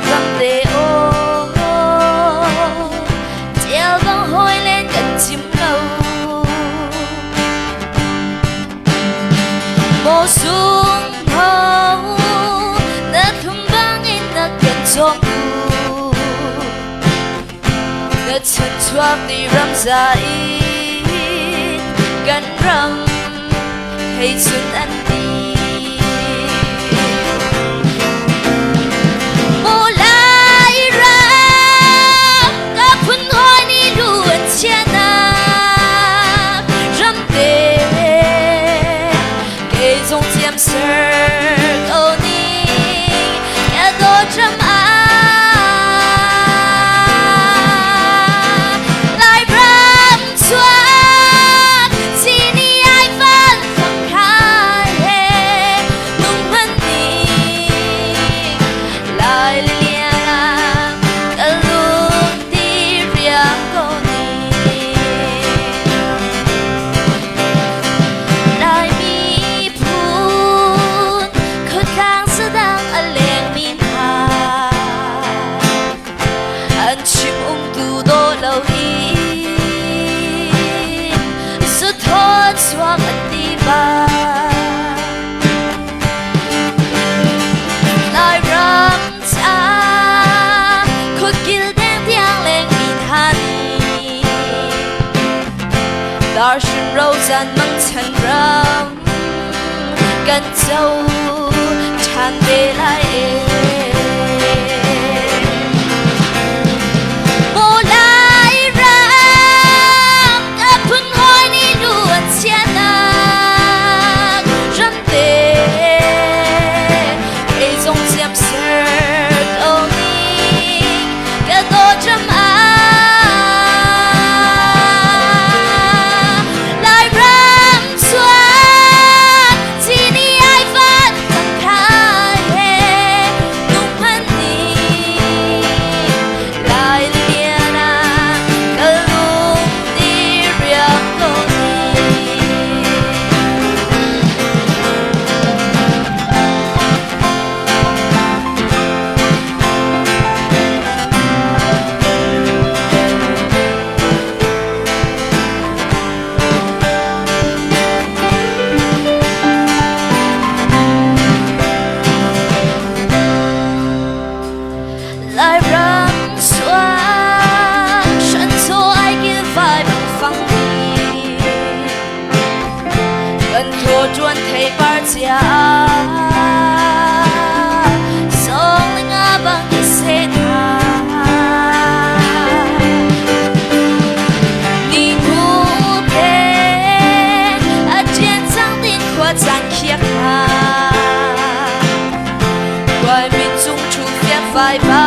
Ramte aw, tial bang hawi len kan chim lo. Maw sung ho, na thlum bangin na kan cawm tu. Na chanchuak ni ram za in kan ram hei cun an ti. Maw Lai ram ka phun hawi nih lu an chiahnak ramte kei zong thiam ser ko ning ka dawt ram ah. Lai ram chuak chini ai van fang khai he nung hman ning Lai lian ka lung ti riang ko ning Lai miphun khuatlang sadang a lengmi hna an chim umtu daw lo in suthawn chuak an ti ba. Lairam ca khuakil deng tiang lengmi hna nih Darshan rozan mangchan ram kan co ṭhan te lai e. Maw Lai ram ka phun hawi nih lu an chiahnak ramte kei zong siam ser ko ning ka dawt ram ah. Lairam chuak chini ai van thang khai he nung hman ning Lai lian ah ka lung ti riam ko ni. Lairam chuak hranchaw ai kilvai bang fang ni kan thaw ṭuan thei par cia song le nga bang i seh hna ni hnu te a ṭian cang ding khua caan khiak hna Khuai min cung ṭhu fiak fai ba.